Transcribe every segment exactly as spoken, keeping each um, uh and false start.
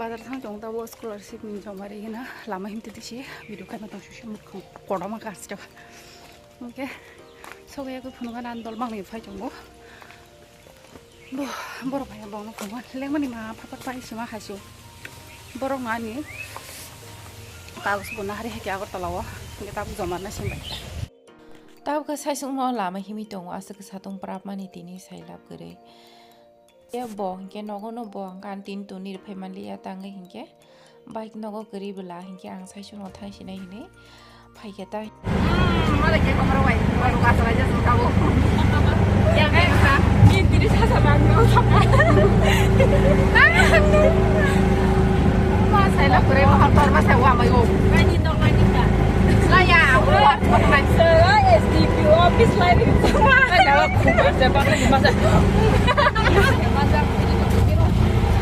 Bazar thang chong tabo scholarship ni joma ri hina lama himte tisi video khaima tong shu shu mukhang kotorma kasto. Oke. Sobe ko phunukha nan dol bangni phai chongo. Bo, borok hai bongno phunukha lengmani ma phapat pai sima haisu. Borok no ani kagos bo nahari hai khe Agartala o. Hingke tabuk joma na simbai. Tabuk khe saisung no lama himwi tongo aswk khe satung prapmani tini sailab kwrwi. Ye bo hingke nogo no bo hingke ani tin tuni rwphai manliya tangwi hingke bike nogo kwrwi bwla hingke ang saichung no thang sinai hinwi phaikhe ta.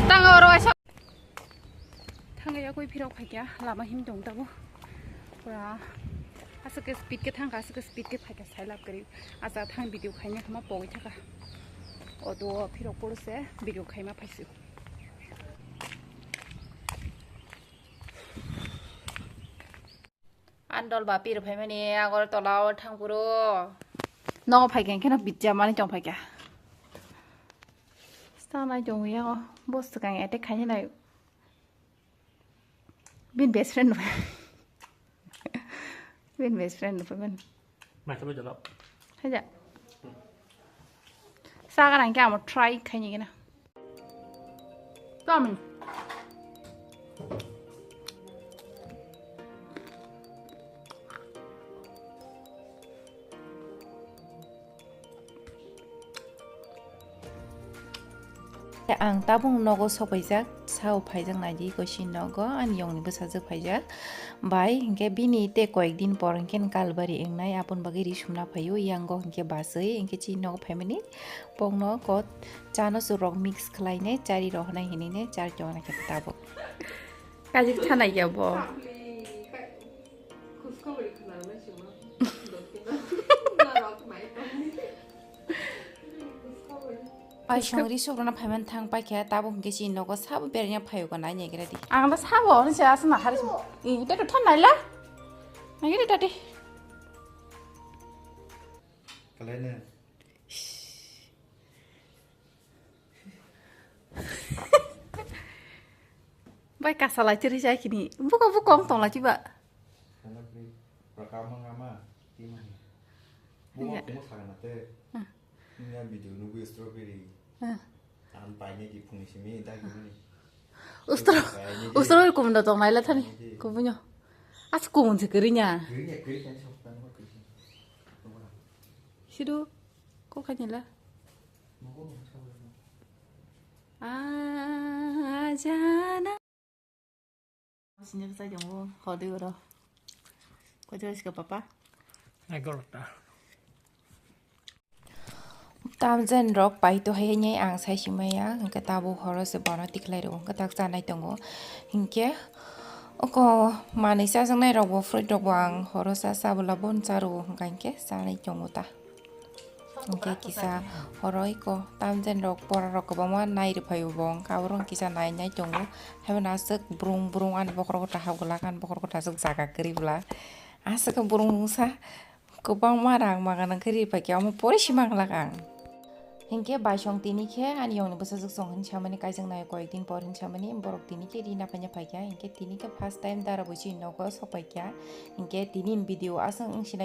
Tang oro waisa. Thangya koi phirok phaikya lama him tong tabo. Pura aswk speed khe thangkha, aswk speed khe phaikha, sailab kwrwi. Asa thang video khaina hama pogwi thaka. Odo phirok poro se video khaima phaisu. Andol bapir phaimani Agartala o thangphuru. Nogo phaikha hwnkhe no bijamani tong phaikha. Sanai tong ya o bo swkang attack khainai. Bin best friend no. Bin best friend no phaimani. Mai sabai jalo. Haja. Saga nang kya mo try khaini gina. Come. Ang tabung nogo sopaijak, sao phaijak naidi kosi nogo, ani yongni bwsajwk phaijak. Bai hinkhe bini tei koyek din por hinkhe Kalbari wngnai, aboni bagwi ri sumna phaio, yango hinkhe baswi hinkhe chini nogo phaimani bokno kot chano churok mix khlainai, chari rohonai hinine char chona khe tabuk. Kajik thanai ya bo. Ai songri sobrona phaiman thang paikha, tabuk hinkhe chini nogo sabo beraina phaio ka nai naigra di. Ang da sabo hwnwi se aswk nahar se. I, ita to than naila. Naigra di tati. Kalaina. Bai kasa lai tiri jai kini. Buko buko ang tong lai tiba. Kana pri prakama ngama tima. Buko kumo sagana te. Nya video nugui strawberry. Ang paine ki phungni simi da ki mani. Ustro ustro kumda tong lai la thani. Kumunyo. As kumun se kirinya. Kirinya kiri kan sok tan ko kiri. Sidu ko kanyala. Ajana. Sini ke saja mo hodi oro. Ko jelas ke papa? Ai gorota. Tamjen rok paito hai nai ang sai simaya hingke tabuk horo se bono tiklai rok hingke tak chanai tongo hingke oko manui chajaknai rok bo fruit rok bo ang horo sa sabula bon charo hingka hingke chanai tongo ta. Hingke kisa horo iko tamjen rok pora rok kwbangma nai rwphaio bo, hingke aborok kisa nai nai tongo. Haibo aswk brung brung ani bokhorok tahap glak, ani bokhorok aswk jaga kwrwi bwla. Aswk brung sa kwbangma rang magan wngkhe ripaikhe, omo pore si manglak ang. Hingke baisong tini khe ani yongni bwsajwk song hinwi samani kaijaknai koyek din por hinwi samani borok tini khe rina paina phaikha, hingke tini khe first time dara bo chini nogo sokpaikha, hingke tini ni video aswk wngsinai.